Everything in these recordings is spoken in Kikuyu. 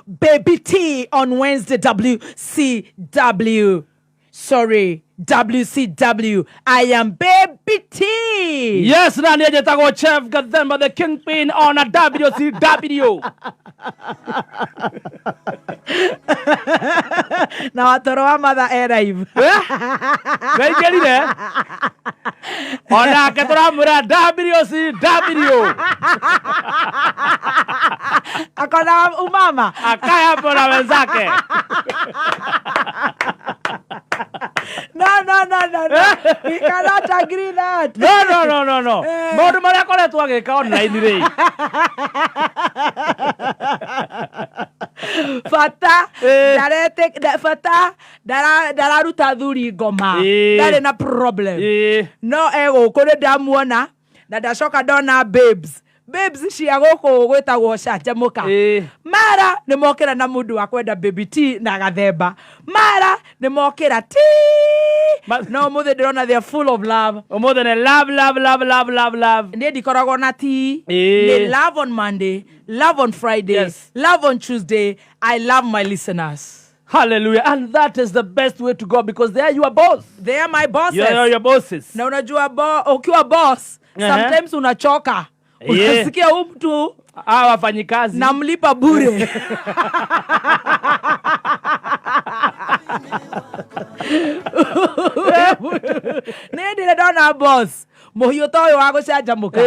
Baby T on Wednesday, WCW. Sorry, WCW. I am Baby T. Yes, na niä njätagwo Chef Gathemba the Kingpin on a WCW. Na watoro wa mother e live. Ngaingärire onake tå ramwä ra WCW. Akona umama. Akae hapo na wenzake. No, no, no, no, no. We cannot agree that. No, no, no, no, no. Eh. Maå ndå marä a akoretwo agä ka online rä. Bata Eh. bata ndararuta thuri ngoma. Eh. Ndarĩ na problem. No egũkũ nĩ ndamuona na ndacoka ndona babes babes cia gũkũ gwĩtagwo canjamũka. Mara nĩ mokĩra na mũndũ wa kwenda Baby T na Gathemba, mara nĩ mokĩra ti. No mũthĩ ndĩrona they are full of love. Å må thä nä love, love, love, love, love, love. Niĩ ndikoragwo na ti. Eh. Nĩ love on Monday, love on Friday, love on Tuesday. I love my listeners. Hallelujah. And that is the best way to go because they are your boss. They are my bosses. You are your bosses. Na unajua ukiwa boss, sometimes unachoka. Unasikia huu mtu Hawa wafanyikazi namlipa bure. Nĩ ndĩrĩ ndona boss mũhiũ ta ũyũ wa gũcanjamũka.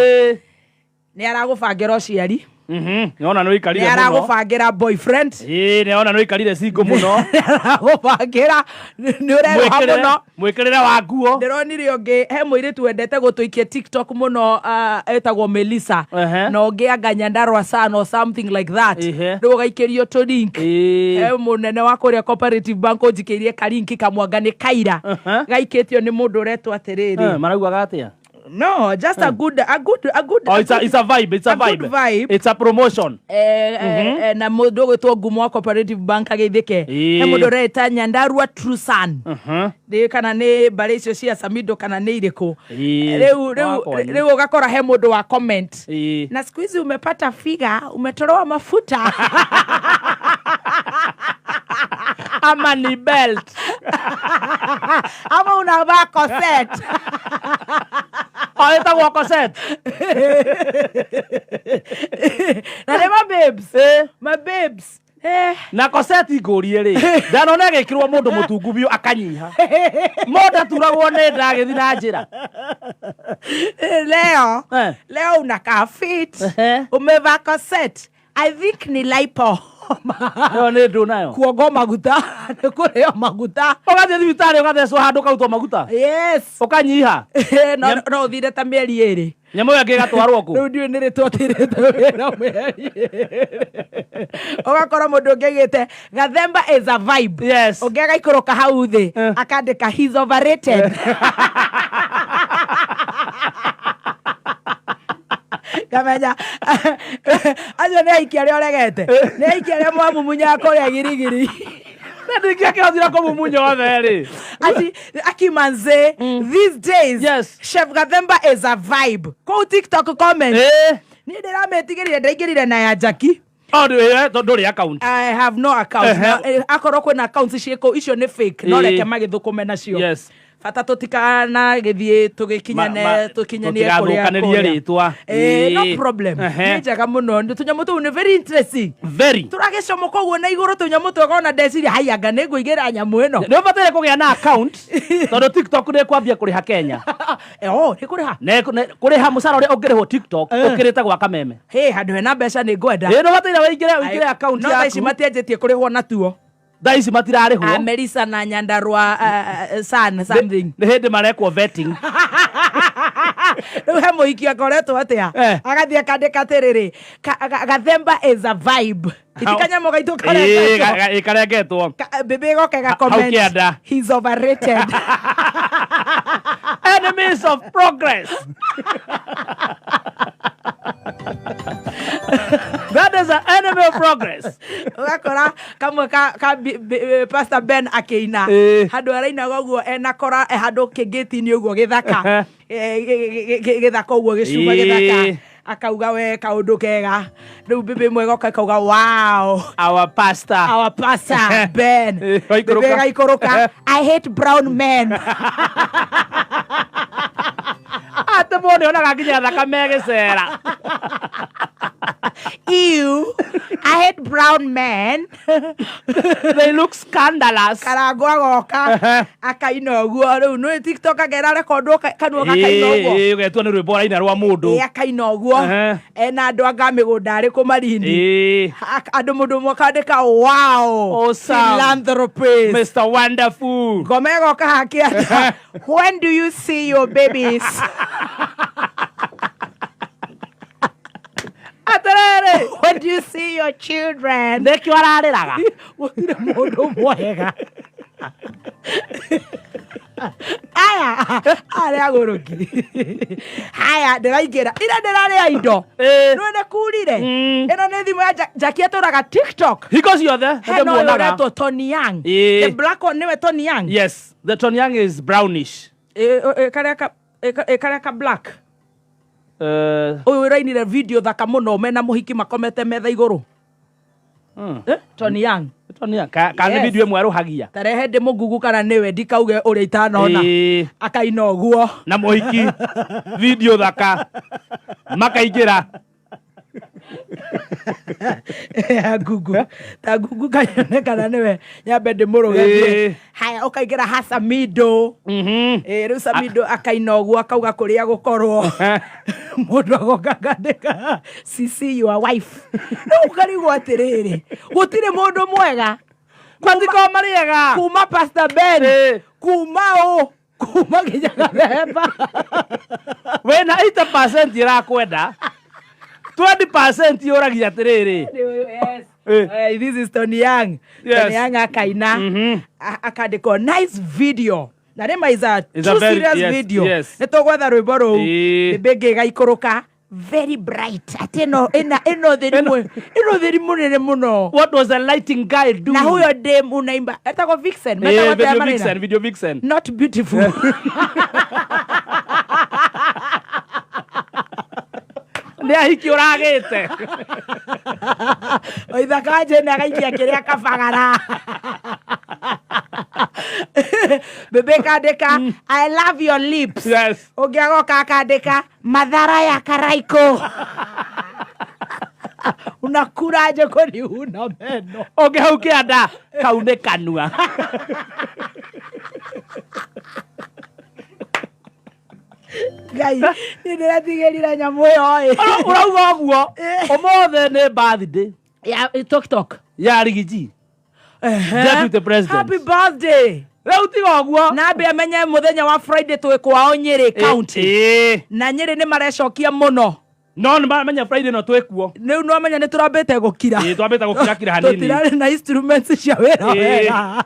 Nĩ aragũbangĩra ũciari. Nĩona nĩ Nĩ ũikarire mũno. aragũbangĩra boyfriend. Ĩĩ, nĩona nĩ ũikarire single mũno. Nĩ aragũbangĩra nĩ ũreruha mũno. Mwĩkĩrĩre wa nguo. Ndĩronire ũngĩ he mũirĩtu wendete gũtũikia TikTok mũno, etagwo Melissa. Na ũngĩ anga Nyandarua San or something like that. Rĩu ũgaikĩrio tũ link. He mũnene wa kũrĩa Cooperative Bank ũnjikĩirie karinki kamwanga nĩ kaira. Gaikĩtio nĩ mũndũ ũretwo atĩrĩrĩ. Maraugaga atĩa? No, just a good a good a good Oh, it's a vibe, it's a a good vibe. vibe. It's a promotion. Na mũndũ ũgwĩtwo Ngumo wa Cooperative Bank ageithĩke. He mũndũ ũreta Nyandarua True Son. Ndĩ kana nĩ mbarĩ icio cia Samido kana nĩ irĩkũ. Rĩu rĩu Wakwa nĩ. rĩu ũgakora he mũndũ wa comment. Na siku hizi umepata figa, umetolewa mafuta. Ama ni belt. Ama unavaa corset. Oh, ĩtagwo corset. Na nĩ ma babes. Ma babes. Na corset ngũrie rĩ, ndanona ĩgĩkĩrwo mũndũ mũtungu biũ akanyiha. Mũndũ aturagwo nĩ nda agĩthiĩ na njĩra. Leo leo unakaa fit. Umevaa corset. I think ni lipo. Ĩyo nĩ ndũ nayo. Kuongo maguta, nĩ kũrĩo maguta. Ũgathiĩ thibitarĩ ũgathecwo handũ ũkarutwo maguta. Yes. Ũkanyiha. No no ũthire ta mĩeri 2. Nyamũ ĩyo ĩngĩ ĩgatwarwo kũ? Rĩu ndiũĩ nĩ rĩ twatirĩte wĩra mĩeri 2. Ũgakora mũndũ ũngĩ aigĩte Gathemba is a vibe. Ũngĩ agaikũrũka hau thĩ akandĩka he's overrated. Ngamenya acio nĩ aikia arĩa ũregete, nĩ aikia arĩa mwamumunyaga kũrĩa girigiri. Na ningĩ akĩhotire kũmumunya othe rĩ. Ati akimanze these days. Chef Gathemba is a vibe kũu TikTok comment. Niĩ ndĩramĩtigĩrire, ndaingĩrire na ya Jackie. Oh, tondũ ndũrĩ account. I have no account. Na, akorwo kwĩna accounts ciĩkũ icio nĩ fake, no reke magĩthũkũme nacio. Bata tũtikanagĩthiĩ tũgĩkinyane tũkinyanie kũrĩa Tũtigathũkanĩrie kũrĩa. rĩtwa. No problem. Nĩ njega mũno. Nĩ tũnyamũ tũu nĩ very interesting. Very. Tũragĩcomoka ũguo na igũrũ tũnyamũ twega, ona ndeciria haianga nĩ ngũigĩra nyamũ ĩno. Nĩ ũbataire kũgĩa na account tondũ TikTok nĩ ĩkwambia kũrĩha Kenya. Oh, nĩ kũrĩha. Nĩ kũrĩha mũcara ũrĩa ũngĩrĩhwo TikTok ũkĩrĩte gwaka meme. Hĩ, handũ hena mbeca nĩ ngwenda. Ĩ, nĩ ũbataire wĩingĩre account No thaa ici yaku. matianjĩtie kũrĩhwo natuo. Thaa ici matirarĩhwo. Melissa na Nyandarua San something. Nĩ hĩndĩ marekwo vetting. Rĩu he mũhiki akoretwo atĩa? Agathiĩ akandĩka atĩrĩrĩ, Gathemba is a vibe. Iti kanyamũ gaitũ karengetwo. Ĩ, karengetwo. Bebe goke ga Hau comment. kĩanda. He's overrated. Enemies of progress. That is an enemy of progress. Ũgakora kamwe ka Pastor Ben akĩina. Handũ arainaga ũguo ena kora, handũ kĩngĩti-inĩ ũguo gĩthaka. Gĩthaka ũguo gĩcuma gĩthaka. Akauga we kaũndũ kega. Rĩu mbĩmbĩ ĩmwe ĩgoka ĩkauga, wow, our pastor, our pastor Ben. Gaikũrũka. Mbĩmbĩ ĩgaikũrũka, I hate brown men. Atĩ mũndũ onaga nginya thakame ĩgĩcera. Ew, I hate brown men. They look scandalous. Karango agoka akaina ũguo. Rĩu nĩ TikTok akera rekondwo kanua gakaina ũguo. Ĩĩ, ũgetua nĩ rwĩmbo ũraina rwa mũndũ. Ĩ, akaina ũguo. Ena andũ anga mĩgũnda arĩ kũ Malindi. Andũ mũndũ ũmwe akandĩka, wow, Awesome. philanthropist. Mr Wonderful. Ngoma ĩgoka hakĩanda, when do you see your babies? Atĩrĩrĩ, when do you see your children? Nĩkĩo ararĩraga. Gũtirĩ mũndũ mwega. Aya arĩa agũrũki haya, ndĩraingĩra ira ndĩrarĩa indo. Nĩ nĩ kurire. Ĩno nĩ thimũ ya Jackie atũraga TikTok hingo ciothe. Hena ũyũ nĩndĩmuonaga. ũretwo Tony Young. The black one, nĩwe Tony Young? Yes, the Tony Young is brownish. Ĩ, karĩa ka ĩ, karĩa ka black. Ũyũ ũrainire video thaka mũno mena mũhiki makomete metha igũrũ. Tony Young. Tony Young ka nĩ Yes. video ĩmwe arũhagia. Tarehe ndĩ mũgugu kana nĩwe, ndikauge ũrĩa itanona. Akaina ũguo. Na mũhiki, video thaka makaingĩra. Ngugu ta ngugu kanyone kana nĩwe, nyambe ndĩmũrũgamie. Haya, ũkaingĩra ha Samido. Ĩ, rĩu Samido akaina ũguo akauga kũrĩa gũkorwo mũndũ agoka akandĩka, "CC your wife." Rĩu ũkarigwo atĩrĩrĩ, gũtirĩ mũndũ mwega. Matiko marĩega. Kuma Pastor Ben, kuma ũ, kuma nginya gathemba. Wĩna 80% ĩrakwenda, 20% yũragia atĩrĩrĩ. Yes. This is Tony Young. Tony Young akaina. Akandĩkwo, nice video, na rĩma is a It's a true very- serious video. Nĩ tũgwetha rwĩmbo rũu. Mbĩmbĩ ĩngĩ ĩgaikũrũka, very bright, atĩ ĩno ĩna ĩno ũtheri ĩno ũtheri mũnene mũno. What was the lighting guy doing? Na huyo dem unaimba etagwo Vixen, metagwo atĩa video marĩna? Vixen, video Vixen. Not beautiful. Nĩ ahiki ũragĩte. Oithaka njene agaikia kĩrĩa kabagara. Bebe kandĩka, I love your lips. Ũngĩ agoka akandĩka, madhara ya karaiko, unakuraje kwani huna meno? Ũngĩ hau kĩanda kau nĩ kanua. Ngai, niĩ ndĩratigĩrire nyamũ ĩyo ĩ. Ũrauga ũguo, ũmũthĩ nĩ birthday ya TikTok ya Rigiji, deputy president. Happy birthday. Rĩu tiga ũguo. Nambe amenye mũthenya wa Friday twĩ kwao Nyĩrĩ County. Na Nyĩrĩ nĩ marecokia mũno. No nĩ maramenya Friday no twĩkuo. Rĩu no amenya nĩ tũrambĩte gũkira. Ĩ, twambĩte gũkira kira hanini. Tũtirarĩ na instruments cia wĩra. Wega,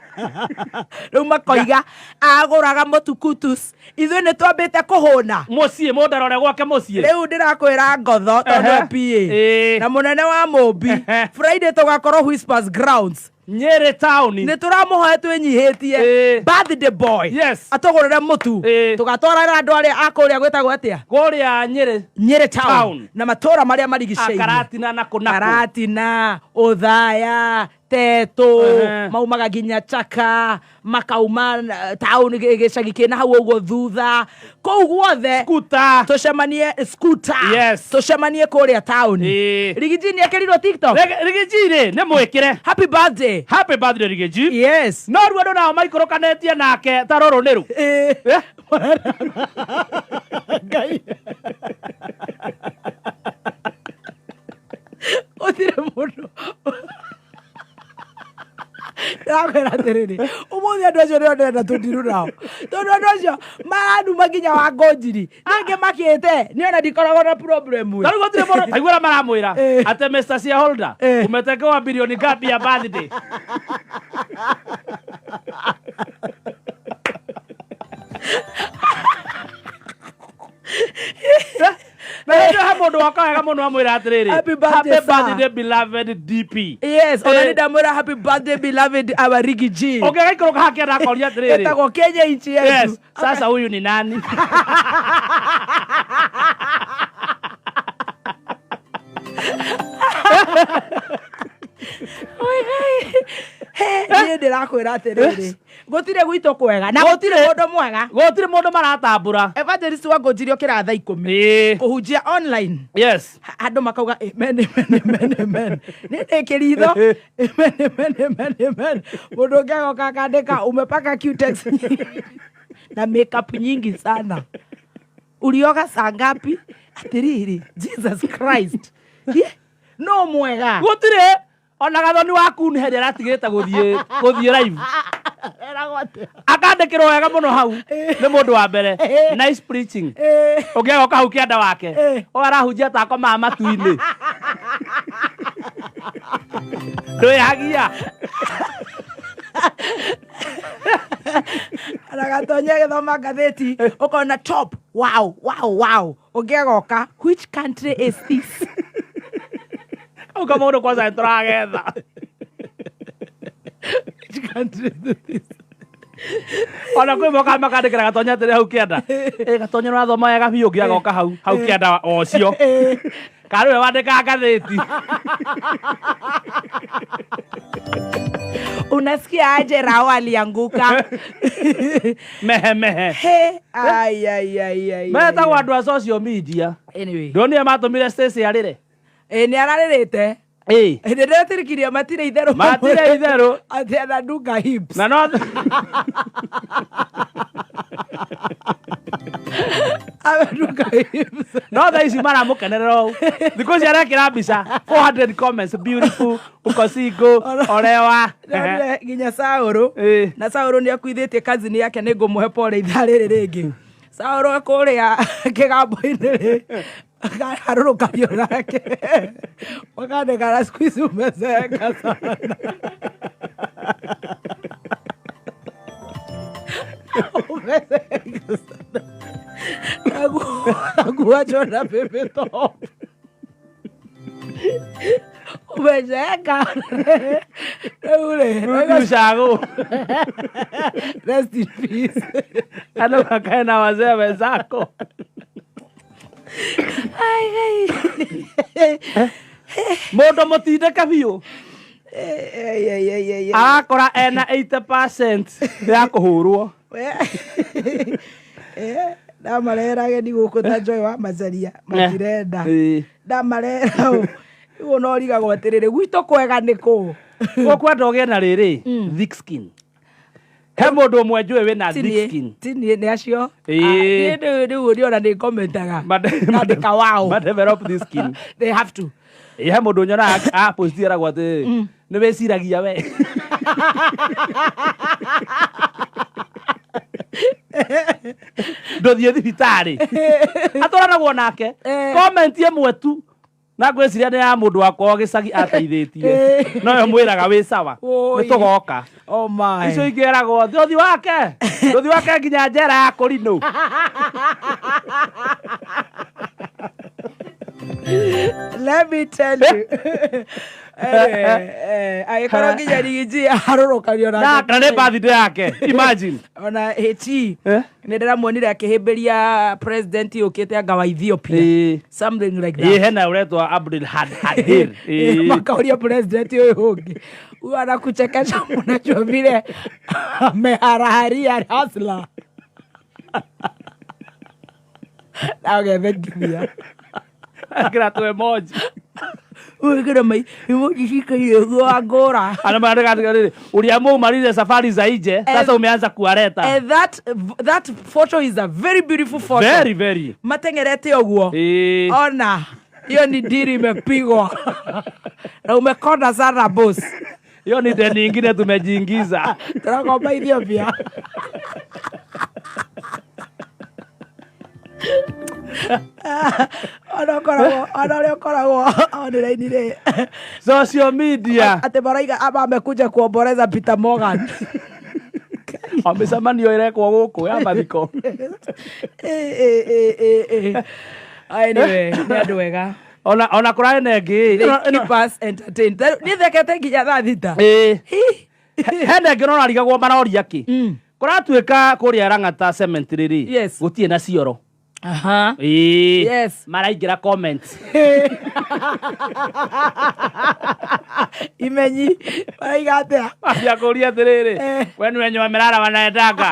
rĩu makoiga agũraga mũtu kutus, ithuĩ nĩ twambĩte kũhũna. Mũciĩ mũndũ arore gwake mũciĩ. Rĩu ndĩrakwĩra ngotho tondũ PA na mũnene wa mũmbi, Friday tũgakorwo Whispers Grounds, Nyĩrĩ taũni. Nĩ tũramũhoya twĩnyihĩtie birthday boy atũgũrĩre mũtu, tũgatwarĩra andũ arĩa a kũrĩa gwĩtagwo atĩa? Kũrĩa Nyĩrĩ. Nyĩrĩ town, Town. na matũra marĩa marigicĩirie. Karatina na kũ na kũ. Karatina, Ũthaya, Tetũ. Maumaga nginya Chaka, makauma taũni, gĩcagi kĩna hau ũguo thutha kũu guothe. Skuta. Tũcemanie Skuta. Tũcemanie kũrĩa taũni. Rigiji nĩ ekĩrirwo TikTok. Rigiji rĩ, nĩ mwĩkĩre. Happy birthday. Happy birthday, Rigiji. No rĩu andũ nao maikũrũkanĩtie nake ta rũrũ nĩ rũ. Ngai, gũtirĩ mũndũ. Ndĩrakwĩra atĩrĩrĩ, ũmũthĩ andũ acio nĩo ndĩrenda tũndiru nao, tondũ andũ acio maranuma nginya wa ngũnjiri ningĩ makĩte niĩ ona ndikoragwo na problem ĩ. Ta rĩu gũtirĩ mũndũ taigua ũrĩa maramwĩra atĩ Mr Shareholder, umetengewa bilioni ngapi ya birthday? Na hĩndĩ ĩyo he mũndũ waka wega mũno amwĩra atĩrĩrĩ, Happy birthday, happy sir. birthday, beloved DP. Yes, ona nĩ ndamwĩra happy birthday, beloved our Rigi G. Ũngĩgaikũrũka hake ndakoria atĩrĩrĩ, Etagwo Kenya inchi yetu. Yes, sasa huyu ni nani? Oi, Ngai. He, niĩ ndĩrakwĩra atĩrĩrĩ, gũtirĩ gwitũ kwega na gũtirĩ mũndũ mwega. Gũtirĩ mũndũ maratambũra. Evangelist wa ngũnjiri okĩraga thaa 10 kũhunjia online. Andũ makauga amen, amen, amen, amen. Nĩ ndĩkĩritho, amen, amen, amen, amen. Mũndũ ũngĩ agoka akandĩka, "Umepaka Cutex na makeup nyingi sana, ulioga saa ngapi?" Atĩrĩrĩ, Jesus Christ. Ye, no mwega. Gũtirĩ. Ona Gathoni waku nĩ hĩndĩ aratigĩte gũthiĩ live. Eragwo atĩa? Akandĩkĩrwo wega mũno hau nĩ mũndũ wa mbere, "Nice preaching." Ũngĩ agoka hau kĩanda wake, "Ũyũ arahunjia ta akomaga matu-inĩ, ndwĩhagia." Agatonya agĩthoma ngathĩti, ũkona top, wow. Ũngĩ agoka, "Which country is this?" Kau kamũndũ kwanza nĩ tũragetha. "Which country is this?" Ona kwĩ mokaga makandĩkĩra Gatonya atĩrĩ hau kĩanda, "Ĩ Gatonya, ũrathoma wega biũ." Ũngĩ agoka hau kĩanda o ũcio, "Karĩ we wandĩkaga ngathĩti?" "Unasikia aje Rao alianguka?" Mehe mehe. He, ai, ai, ai, ai. Metagwo andũ a social media. Anyway. Ndonire matũmire Stacy arĩre. Ĩ, nĩ ararĩrĩte. Nĩ ndĩretĩkirie matirĩ itherũ. Matirĩ itherũ. Atĩ anadunga hips. Na no Amedunga hips. No thaa ici maramũkenerera ũũ, thikũ ici arekĩra mbica, 400 comments, "Beautiful, uko single, olewa." Ndonire nginya Saũrũ. Na Saũrũ nĩ akuithĩtie cousin yake, nĩ ngũmũhe pole ithaa rĩrĩ rĩngĩ. Saũrũ kũrĩa kĩgambo-inĩ rĩ, akarũrũkanio nake, wakandĩka, "Siku hizi umezeeka sana." Umezeeka sana. Nakuachwa na baby top. Umezeeka. Rĩu rĩ, Ushago. Rest in peace. Andũ makae na wazee wenzako. Ai, ai. Mũndũ mũtindĩke biũ. Ai, ai, ai, ai, ai. Arakora ena 80% ya kũhũrwo. Ndamarehera ageni gũkũ ta Joy wa Macaria, matirenda. Ndamarehera ũ rĩu ona ũrigagwo atĩrĩrĩ, gwitũ kwega nĩ kũ? Ũkwenda ũgĩe na rĩrĩ, thick skin. He mũndũ ũmwe njũĩ wĩna thick skin. Ti niĩ, nĩ acio. Ah, niĩ rĩu rĩu ona nĩ commentaga, ngandĩka wow. Ma develop this skin. They have to. He mũndũ nyonaga aposti, eragwo atĩ nĩ wĩciragia we ndũthiĩ thibitarĩ, atwaranagwo nake. Comment ĩmwe tu, na ngwĩciria nĩ ya mũndũ wakwa wa gĩcagi ateithĩtie, noyo mwĩraga wĩ sawa. Oi. Nĩ tũgoka. Oh my. Icio ingĩ eragwo ndũthi wake, ndũthi wake nginya njera ya kũrinũ. Let me tell you. Agĩkorwo nginya Rigiji arũrũkanio na nĩ birthday yake, imagine. Ona HE Eh? nĩ ndĩramuonire akĩhĩmbĩria president ũkĩte anga wa Ethiopia. Something like that. Hena ũretwo Abdul Hadir. Makauria president ũyũ ũngĩ, huyu anakuchekesha, mnajua vile ameharaharia hasla na ũgethekithia. Kĩra tu emoji. Wĩkĩra mai emoji cikaire ũguo wangũra. Ana maandĩka atĩrĩrĩ, "Uliamua umalize safari za nje, sasa umeanza kuwaleta." And that photo is a very beautiful photo. Very, very. Mateng'erete ũguo. Ona hiyo ni dili imepigwa na umekonda sana, boss. Hiyo ni deni ingine tumejiingiza. Tunakomba Ethiopia. Ona ũkoragwo, ona ũrĩa ũkoragwo online rĩ, Social media. Atĩ maraiga ama amekuja kuomboleza Peter Morgan. O mĩcemanio ĩrekwo gũkũ ya mathiko. Eh. Anyway, nĩ andũ ega. Ona kũrarĩ na ĩngĩ. They keep us entertained. Niĩ thekete nginya thaa 6. Hena ĩngĩ ũrarigagwo maroria kĩ. Kũratuĩka kũrĩa Lang'ata cemetery rĩ, gũtirĩ na cioro. Aha. Ĩĩ. Yes. Maraingĩra comments. Imenyi maraiga atia? Mambia kũria atĩrĩrĩ, kwenu wenye wamelala wanaendanga.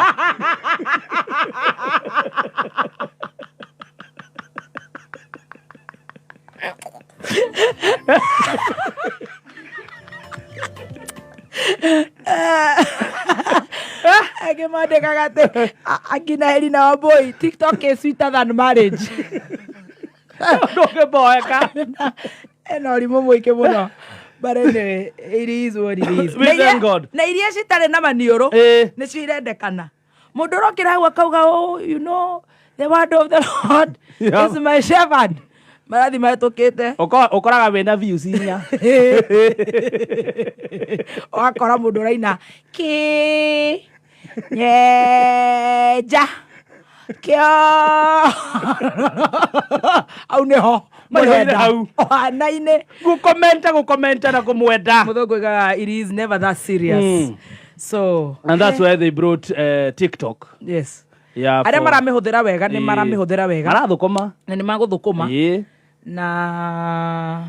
Angĩ mandĩkaga atĩ akina Heri na Wambui, TikTok is sweeter than marriage. Ndũngĩmboeka. Ena ũrimũ mũingĩ mũno. But anyway, it is what it is. We Na iria- thank God. Na iria citarĩ na maniũrũ nĩcio irendekana. Mũndũ ũrokĩra hau akauga, oh, you know, the word of the Lord is my shepherd. Marathi mahĩtũkĩte. Ũkoraga wĩna views inya. Ũgakora mũndũ ũraina kĩ nyenja kĩo hau nĩho Maihũire mũrenda. hau. Ũhanaine. Gũkomenta, gũkomenta na kũmwenda. Mũthũngũ oigaga it is never that serious. So And that's why they brought TikTok. Yes. Yeah, Arĩa for- maramĩhũthĩra wega nĩ Ĩĩ. maramĩhũthĩra wega. Marathũkũma. Na nĩ magũthũkũma. Ĩĩ. Na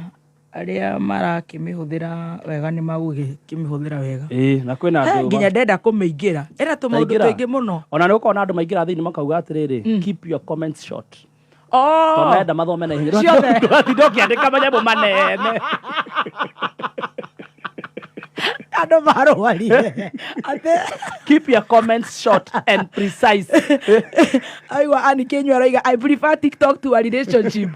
arĩa marakĩmĩhũthĩra wega nĩ magũgĩkĩmĩhũthĩra wega. Ĩĩ, na kwĩna He, andũ nginya ndenda kũmĩingĩra ĩna tũmaũndũ Taingĩra. tũingĩ mũno. Ona nĩ ũkorwo na andũ maingĩra thĩinĩ makauga atĩrĩrĩ, keep your comments short. Oh. Tondũ marenda mathome na ihenya. Ciothe. Ndũratinda ũkĩandĩka manyamũ manene. Andũ marwarire atĩ Keep your comments short and precise. Aigua Ann Kinyua arauga, I prefer TikTok to a relationship.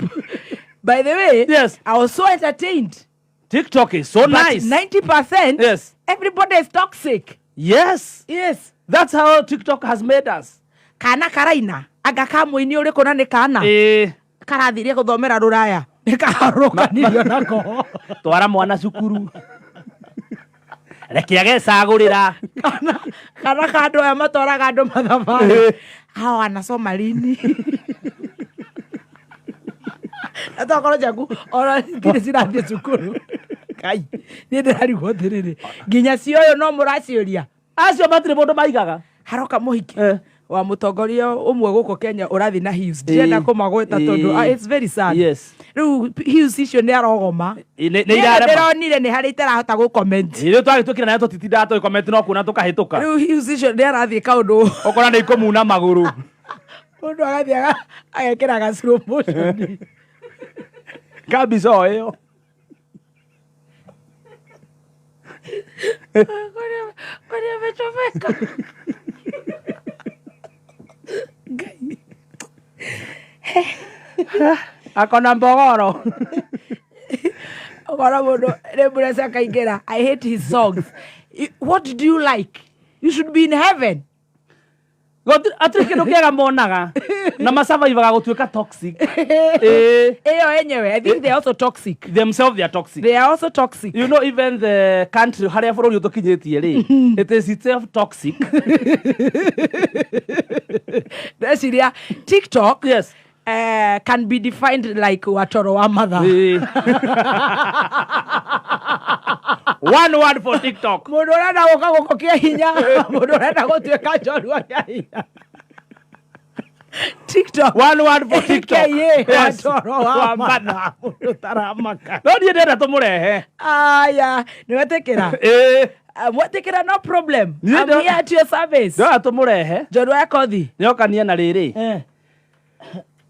By the way, Yes. I was so entertained. TikTok is so But nice. 90% Yes. everybody is toxic. Yes. Yes. That's how TikTok has made us. Kana karaina anga ka mũini ũrĩkũ na nĩ kana Ĩĩ. karathire gũthomera rũraya nĩ kaharũkanirio nako. Twara mwana cukuru. Reke agecagũrĩra. Kana ka andũ aya matwaraga andũ mathabarĩ hao wanasoma lini na tokorwo jaku ona itirĩ cirathiĩ cukuru. Kai niĩ ndĩrarigwo atĩrĩrĩ, nginya cioyo no mũraciũria? Acio matirĩ mũndũ maigaga. Haroka mũhiki wa mũtongoria ũmwe gũkũ Kenya ũrathiĩ na heels. Ndirenda kũmagweta tondũ it's very sad. Rĩu heels icio nĩ arogoma. Nĩ Niĩ irarema. ndĩronire nĩ harĩa itarahota gũ-comment. Rĩu twagĩtuĩkire nayo tũtitindaga tũgĩcomment no kuona tũkahĩtũka. Rĩu heels icio nĩ arathiĩ kaũndũ. Ũkora nĩ ikũmuna magũrũ. Mũndũ agathiĩ agekĩra ga slow motion. Kabisa o ĩyo. Kwani amechomeka? Ngai. Akona mbogoro. Ũkona mũndũ rĩmwe akaingĩra, I hate his songs. What do you like? You should be in heaven. Hatirĩ kĩndũ kĩega monaga na masurvivaga gũtuĩka toxic. Ĩĩ. Ĩyo enyewe, I think they are also toxic. Themselves they are toxic. They are also toxic. You know, even the country harĩa bũrũri ũtũkinyĩtie rĩ, it is itself toxic. Ndeciria TikTok Yes. can be defined like watoro wa mother. Ĩĩ. One word for TikTok. Mũndũ ũrenda gũka gũkũ kĩa hinya, mũndũ ũrenda gũtuĩka njorua kĩa hinya, TikTok. One word for TikTok. AKA Yes. watoro wa Wa mother. mother. Mũndũ ũtaramaka. No niĩ ndĩrenda tũmũrehe. Aya, nĩ wetĩkĩra? Ĩĩ. Mwetĩkĩra, no problem. Niĩ I'm here at your service. Ndĩrenda tũmũrehe. Njorua ya kothi. Nĩokanie na rĩrĩ.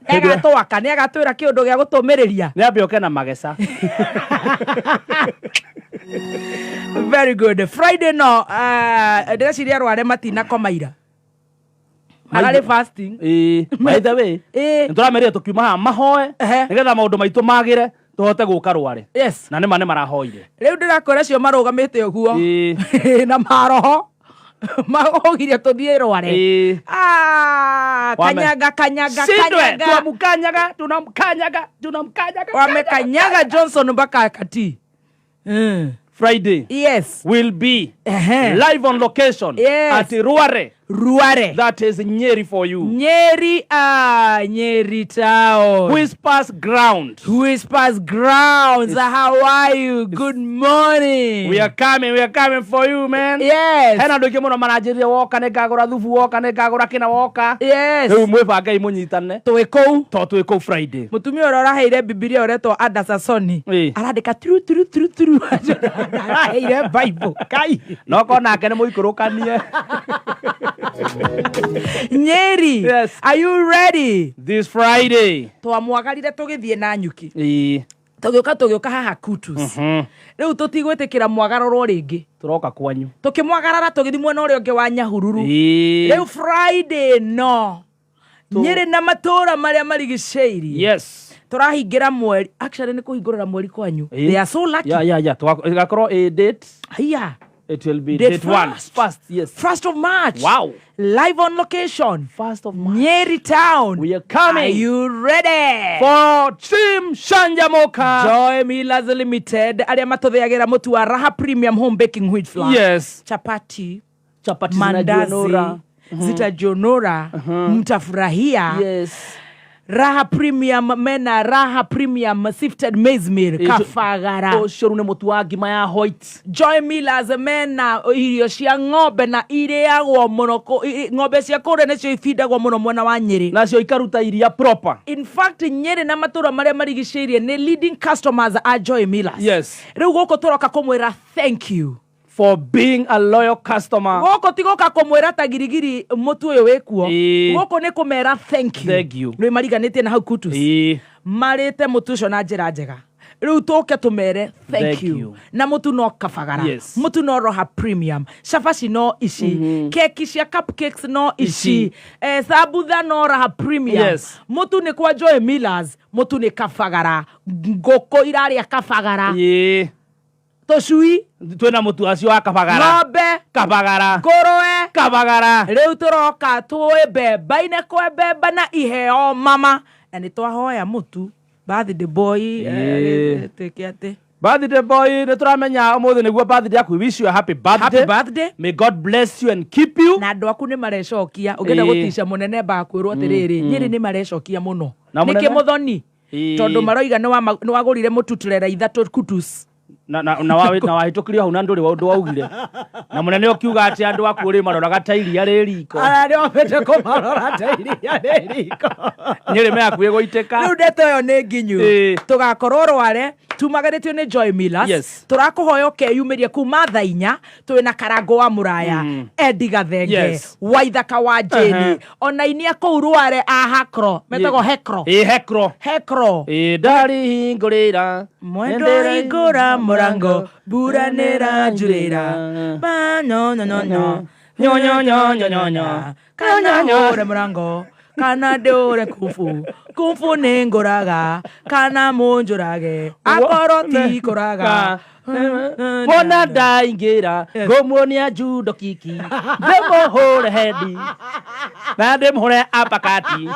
Nĩ agatwaka, nĩ agatwĩra kĩũndũ gĩa gũtũmĩrĩria. Nĩ ambe oke na mageca. Very good. Friday no ndĩreciria rware matinakoma ira, mararĩ fasting. Ĩĩ. By the way, Ĩĩ. nĩ tũramerire tũkiuma haha mahoe nĩgetha maũndũ maitũ magĩre tũhote gũka rware. Yes. Na nĩma nĩ marahoire. Rĩu ndĩrakwĩra cio marũgamĩte ũguo na maroho magũgiria tũthiĩ rware. Ah, kanyaga kanyaga. Shindwe, Kanyaga. tunamkanyaga, tunamkanyaga, tunamkanyaga. Wamekanyaga Johnson mpaka kati. Friday Yes. will be Ehe. live on location Yes. at Rware. Ruare. That is Nyeri for you. Nyeri, ah, Nyeri town. Whispers ground. Whispers grounds. How are you? Good morning. We are coming for you, man. Yes. Hena andå aingä må no maranjä rire, woka nä ngagå ra thubu, woka nä ngagå ra kä na woka. Rä u mwä bangei må nyitane. Twĩ kũu. To twä kå u Friday. Mũtumia ũrĩa ũraheire Bibilia ũretwo Ada Sasoni. Arandĩka turu turu turu turu, araheire Bible kai. No korwo nake nä må ikå rå kanie. Nyeri. Yes. Are you ready? This Friday. Twamwagarire tũgĩthiĩ na nyuki. Tũgĩũka haha Kutus. Rĩu tũtigwĩtĩkĩra mwagarũrwo rĩngĩ. Tå roka kwanyu. Tũkĩmwagarara tũgĩthiĩ mwena ũrĩa ũngĩ wa Nyahururu. Rĩu Friday no Nyĩrĩ na matũũra marĩa marigicĩirie. Tũrahingĩra mweri, actually nĩ kũhingũrĩra mweri kwanyu. They are so lucky. Ya igakorwo ä date. Haiya. It will be Date date one. first. First, yes. 1st of March. Wow. Live on location. 1st of March. Nyeri town. We are coming. Are you ready? For Team Shanjamoka. Joy Millers Limited arĩa matũthĩagĩra mũtu wa Raha Premium Home Baking Wheat Flour. Chapati, Chapati mandazi zinajionora. zitajionora, mtafurahia. Raha Premium mena Raha Premium Sifted Maize Meal, kabagara. Ũcio rĩu nĩ mũtu wa ngima ya white. Joy Millers mena irio cia ng'ombe na irĩagwo mũno ng'ombe cia kũrĩa nĩcio ibindagwo mũno mwena wa Nyĩrĩ. Nacio ikaruta iria proper. In fact, Nyĩrĩ na matũra marĩa marigicĩirie nĩ leading customers a Joy Millers. Rĩu gũkũ tũroka kũmwĩra thank you for being a loyal customer. Gũkũ ti gũka kũmwĩra ta girigiri mũtu ũyũ wĩkuo. Gũkũ nĩ kũmera thank you. Thank you. Nĩ mariganĩtie na hau Kutus. Marĩte mũtu ũcio na njĩra njega, rĩu tũke tũmere thank Thank you. you. Na mũtu no kabagara. Mũtu no Roha Premium, cabaci no ici, keki cia cupcakes no ici, Ici. Sambutha no Raha Premium. Mũtu nĩ kwa Joy Millers, mũtu nĩ kabagara, ngũkũ irarĩa kabagara, tũcui. Twĩna mũtu acio wa kabagara. Ng'ombe. Kabagara. Ngũrwe. Kabagara. Rĩu tũroka tũĩ mbemba-inĩ kwe mbemba na iheo mama, na nĩ twahoya mũtu birthday boy. Tuĩke atĩ Birthday boy, nĩ tũramenya ũmũthĩ nĩguo birthday yaku. We wish you a happy birthday. Happy birthday. May God bless you and keep you. Na andũ aku nĩ marecokia ũngĩenda gũtica mũnene mbakwĩrwo atĩrĩrĩ, Nyĩrĩ nĩ marecokia mũno. Na Nĩkĩ mũnene? mũthoni? Tondũ maroiga nĩ wagũrire mũtu turera ithatũ Kutus. Na wahĩtũkirio hau na ndũrĩ ũndũ waugire, na mũnene ũkiuga atĩ andũ aku rĩ maroraga ta iria rĩ riko. Ara nĩ wambĩte kũmarora ta iria rĩ riko. Nyĩrĩ me hakuhĩ gũitĩka. Rĩu ndeto ĩyo nĩ nginyu. Tũgakorwo Rware tumagarĩtio nĩ Joy Millers. Tũrakũhoya ũkeyumĩria kuma thaa 4, twĩna Karango wa Mũraya, Endi Gathenge, Waithaka wa Jeni, ona inia kũu Rware a Hakro metagwo Hekro. Ĩ, Hekro. Hekro. Ĩ, ndarihingũrĩra. Mwendo hingũra mũrango, mbura nĩranjurĩra ba no no no no. Nyo, nyo, nyo, nyo, nyo, nyo. Kana hũre mũrango kana ndĩũre kumfu kumfu nĩngũraga kana mũnjũrage akorwo ti kũraga. Wona ndaingĩra ngũmuonia judo kiki, ndĩmũhũre hendi na ndĩmũhũre apakati.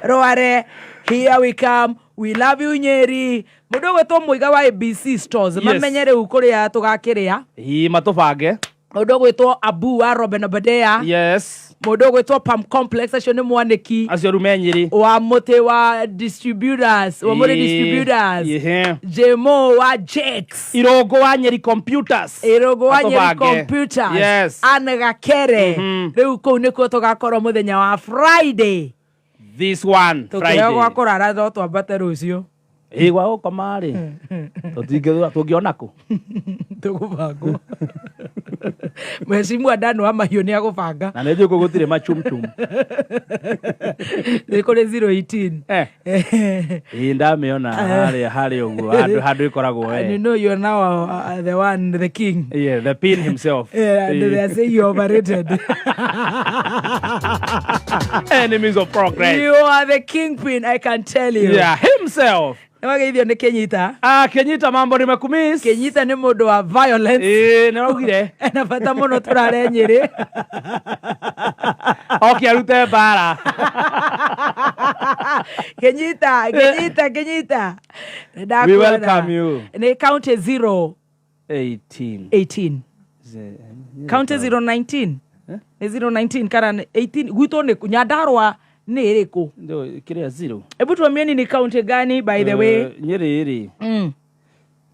Rware, here we come. We love you, Nyeri. Mũndũ ũgwĩtwo Mũiga wa ABC Stores, mamenye rĩu kũrĩa tũgakĩrĩa. Ii, matũbange. Mũndũ ũgwĩtwo Abu wa Robin Obadea. Mũndũ ũgwĩtwo Pam Complex, acio nĩ mwanĩki Acio rĩu me Nyĩrĩ. Wa mũtĩ wa distributors, wa mũrĩ distributors. Jemo wa Jakes. Irũngũ wa Nyeri Computers. Ĩrũngũ wa Nyeri Matũbange. Computers. Anne Gakere. Rĩu kũu nĩkuo tũgakorwo mũthenya wa Friday. This one. Tũkĩheo gwa Friday. kũrara no twambate rũciũ. Ĩ, gwa gũkoma rĩ, tũtingĩthura tũngĩona kũ. Tũgũbangwo, mheshimiwa Dan wa Mahiũ nĩ agũbanga. Na nĩ njũĩ kũ gũtirĩ machumchum. Nĩ kũrĩ 018. Ĩ, ndamĩona harĩa ũguo handũ ĩkoragwo And you we. know you're now the one, the king. Yeah, the pin himself. Yeah, and they are saying you're overrated. Enemies of progress. You are the kingpin, I can tell you. Yeah, himself. Nĩwageithio nĩ Kenyita. Ah, Kenyita, mambo, nimekumiss. Kenyita nĩ mũndũ wa violence. Ĩ, nĩraugire. Ena bata mũno tũrare Nyĩrĩ. Oke arute mbara. Kenyita, Kenyita, Kenyita. We welcome you. Nĩ county 0 18. 18. County 019 nĩ 019 kana nĩ 18? Gwitũ nĩ kũ? Nyandarua nĩ ĩrĩkũ? Ndio kĩrĩa zero. Hebu tuambieni ni county gani, by the way. Nyĩrĩ rĩ,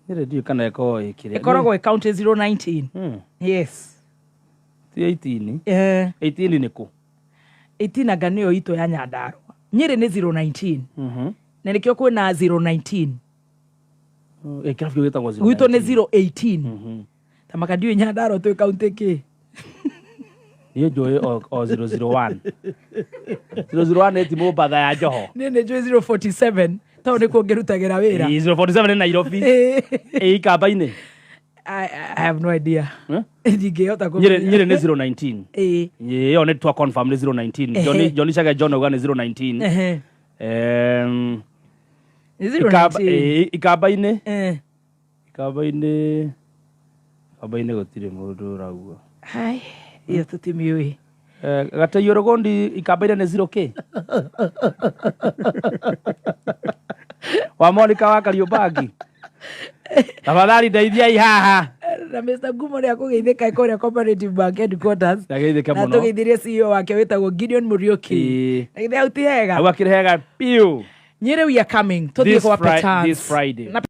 Nyĩrĩ ndiũĩ kana ĩkoragwo ĩ kĩrĩa. Ĩkoragwo ĩ county 019. Yes. Ti 18? 18 nĩ kũ? 18 anga nĩyo itũ ya Nyandarua. Nyĩrĩ nĩ 019. Na nĩkĩo kwĩna 019. Ĩ kĩrabu kĩu gĩtagwo 019. Gwitũ nĩ 018. Ta maka ndiũĩ Nyandarua twĩ county kĩ. Niĩ njũĩ o 001. 001 nĩ ti Mombatha ya Joho. Niĩ nĩ njũĩ 047 tondũ nĩkuo ngĩrutagĩra wĩra. Ĩ, 047 nĩ Nairobi. Ĩ Ikamba-inĩ. I have no idea. Eh? Ndingĩhota Nyĩrĩ kũmenya. Nyĩrĩ nĩ 019. Ĩyo nĩ twa confirm nĩ 019. Johnny Chage John auga nĩ 019. Nĩ 019. Ĩ, Ikamba-inĩ. Ikamba-inĩ gũtirĩ mũndũ ũrauga. Hai, iyo tũtimiũĩ. Gateio Rũgũndi Ikamba-inĩ nĩ 0K wa Monica wa Kariũmbangi, tafadhali ndeithiai haha. Na Mr. Ngumo nĩ akũgeithĩka kũrĩa Cooperative Bank headquarters. Ndageithĩke Na mũno. tũgeithirie CEO wake wĩtagwo Gideon Muriuki. Na githĩ hau ti hega? Hau akĩrĩ hega biũ. Nyĩrĩ we are coming. Tũthiĩ This kwa this Petans. Friday. Na